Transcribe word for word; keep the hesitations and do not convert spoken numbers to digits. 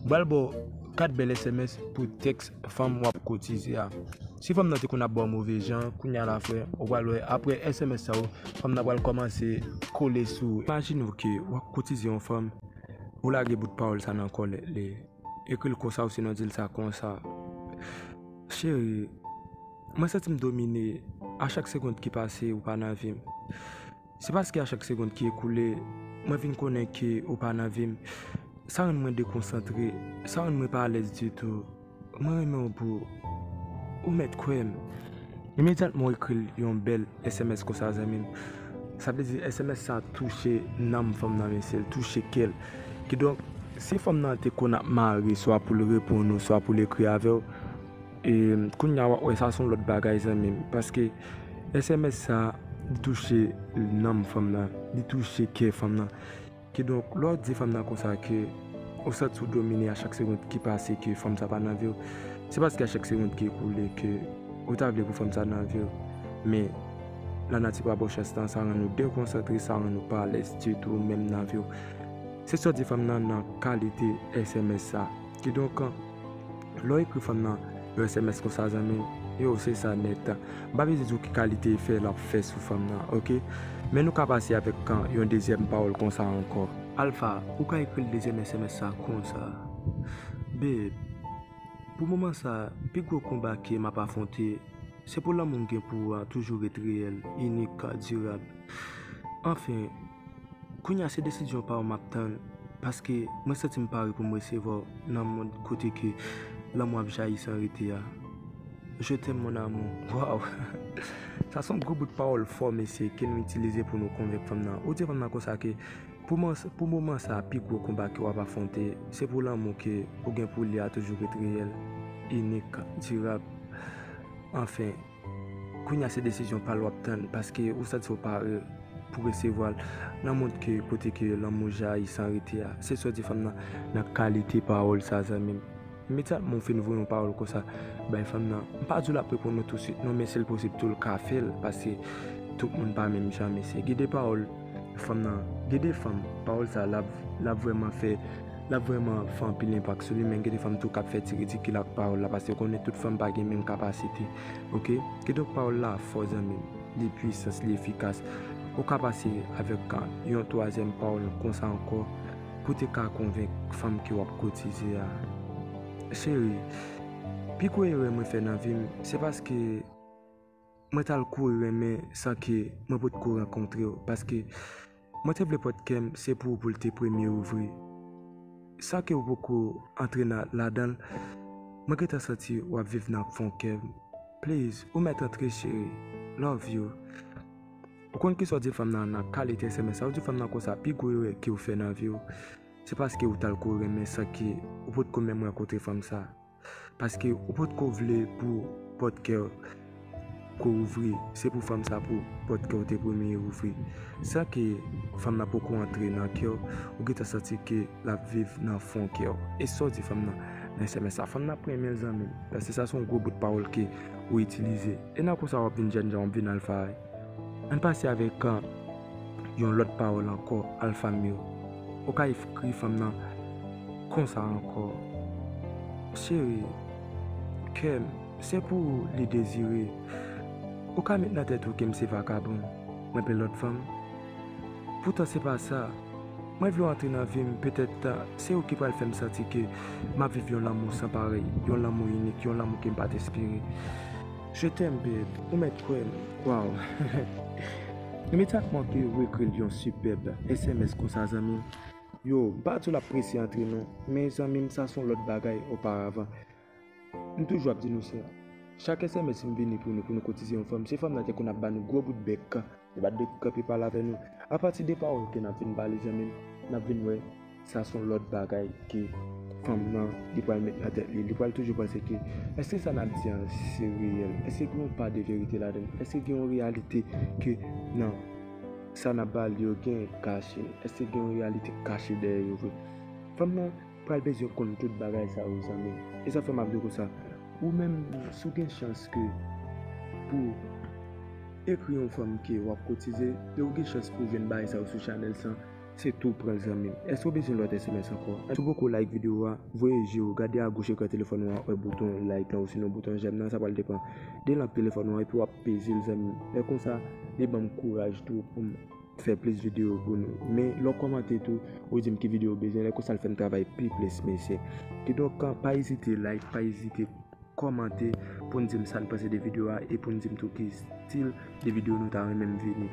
M pral ba w kat bèl S M S pou tèks fanm w ap kotize a. Si fanm nan te konn ap ba w move jan, kounye a la frè, ou pral wè apre S M S sa yo, fanm nan pral kòmanse kole sou ou. Imajine w ke w ap kotize yon fanm, ou lage bout pawòl sa nan kò l, li ekri l konsa, ou sinon di l sa konsa. Cheri, mwen santi m domine a chak segonn ki pase ou pa nan vi m. Se paske a chak segonn ki ekoule, mwen vin konnen ke ou pa nan vi m. Sa rann mwen dekonsantre, sa rann mwen pa alèz ditou. Mwen renmen w bro. Ou mèt kwè m. Imedyatman w ekri l yon bèl S M S konsa zanmi m. Sa vle di S M S sa touche nanm fanm nan mesye, l touche kè l. Kidonk, si fanm nan te konn ap mare swa pou l reponn ou, swa pou l ekri avè w, e, kounye a w ap wè sa se yon lòt bagay zanmi m. Paske S M S sa, li touche nanm fanm nan, li touche kè fanm nan. Kidonk, lè w di fanm nan konsa ke ou santi w domine a chak segonn ki pase ke fanm sa pa nan vi w, se paske a chak segonn ki ekoule ke ou ta vle pou fanm sa nan vi w. Men, lanati pa ba w chans lan, sa rann ou dekonsantre, sa rann ou pa alèz ditou menm nan vi w. Se sa w di fanm nan nan kalite S M S sa. Kidonk, lè w ekri fanm nan yon S M S konsa zanmi m, yo, se sa nèt. M pa bezwen di w ki kalite efè l ap fè sou fanm nan, oke? Men nou ka pase avèk yon dezyèm pawòl konsa ankò. Alpha, ou ka ekri l dezyèm S M S sa konsa. Babe, pou moman sa, pi gwo konba ke m ap afwonte, se pou lanmou m gen pou ou a toujou ret reyèl, inik, dirab. Anfen, kounye a se desizyon pa w m ap tann, paske mwen santi m pare pou m resevwa w nan mond kote ke lanmou ap jayi san rete a. Je t'aime, mon amour. Waw! Sa se yon gwo bout pawòl fò, mesye, ke nou itilize pou nou konvenk fanm nan. Ou di fanm nan konsa ke pou mòs-, pou moman sa, pi gwo konba ke w ap afwonte, se pou lanmou ke ou gen pou li a toujou ret reyèl, inik, dirab. Anfen, kounye a se desizyon pa l w ap tann, paske ou santi w pare pou resevwa l nan mond ke kote ke lanmou jayi san rete a. Se sa w di fanm nan nan kalite pawòl sa, zanmi m. Imedyatman w fin voye yon pawòl konsa bay fanm nan, m pa di w l ap reponn ou tousuit non, men si l posib tou l ka fè l, paske tout moun pa menm jan, mesye. Gen de pawòl fanm nan, gen de fanm, pawòl sa l ap, l ap vrèman fè, l ap vrèman fè anpil enpak sou li, men gen de fanm tou k ap fè ti ridikil ak pawòl la, paske w konnen tout fanm pa gen menm kapasite, oke? Kidonk pawòl la fò, zanmi m, li pwisans, li efikas. Ou ka pase avèk yon twazyèm pawòl konsa ankò pou te ka konvenk fanm ke w ap kotize a. Cheri, pi gwo erè mwen fè nan vi m, se paske mwen t al kouri renmen san ke mwen potko rankontre w, paske mwen te vle pòt kè m se pou ou pou l te premye ouvri. San ke ou poko antre nan, ladan l, mwen gentan santi w ap viv nan fon kè m. Please, ou mèt antre, cheri. Love you. Ou konn kisa w di fanm nan nan kalite S M S sa? Ou di fanm nan konsa, pi gwo erè ke w fè nan vi w, se paske ou t al kouri renmen san ke ou potko menm rankontre fanm sa. Paske ou potko vle pou pòt kè w ko ouvri, se pou fanm sa pou pòt kè w te premye ouvri. San ke fanm nan poko antre nan kè w, ou gentan santi ke l ap viv nan fon kè w. E sa w di fanm nan nan S M S sa, fanm nan ap renmen l, zanmi m. Paske sa se yon gwo bout pawòl ke ou itilize. E nan konsa w ap vin jènjan, w ap vin alfa. Ann pase avèk, ah, yon lòt pawòl ankò, alfa m yo. Ou ka ekri fanm nan konsa ankò. Cheri, kè m, se pou ou li dezire. Ou ka met nan tèt ou ke m se vakabon, mwen pe lòt fanm. Poutan se pa sa. Mwen vle w antre nan vi m, petèt, ah, se ou ki pral fè m santi ke m ap viv yon lanmou san parèy, yon lanmou inik, yon lanmou ke m pa t espere. Je t'aime, babe. Ou mèt kwè m. Waw. Imedyatman ke ou ekri l yon sipèb S M S konsa, zanmi m. Yo, m pa di w l ap prese antre non, men zanmi m, sa se yon lòt bagay oparavan. M toujou ap di nou sa. Chak S M S m vini pou nou, pou nou kotize yon fanm, se fanm nan te konn ap ba nou gwo bout bèk. Li pa t dwe kanpe pale avè nou. Apati de pawòl ke n ap vin pale, zanmi m, n ap vin wè sa se yon lòt bagay ke fanm nan, li pral met nan tèt li. Li pral toujou panse ke, èske sa n ap di an se reyèl? Èske gen yon pa de verite ladan l? Èske gen yon reyalite ke nan sa n ap ba l yo gen kache? Èske gen yon reyalite kache dèyè yo vre? Fanm nan pral bezwen konn tout bagay sa yo, zanmi. E sa fè m ap di w konsa, ou menm, si w gen chans ke pou ekri yon fanm ke w ap kotize, e ou gen chans pou w jwenn bagay sa yo sou chanèl sa, Se tou pran l zanmi m. Èske w bezwen lòt S M S ankò? Si w poko like videyo a, voye je w, gade agoch ekran telefòn ou an, wè bouton like lan, osinon bouton j'aime nan, sa pral depann de lang telefòn ou an, epi w ap peze l zanmi m. Lè konsa, li ban m kouraj tou pou m fè plis videyo pou nou. Men lè w kòmante tou, ou di m ki videyo w bezwen, lè konsa l fè m travay pi plis mesye. Kidonk, pa ezite like, pa ezite kòmante pou n di m sa n panse de videyo a e pou n di m tou ki stil de videyo nou ta renmen m vini.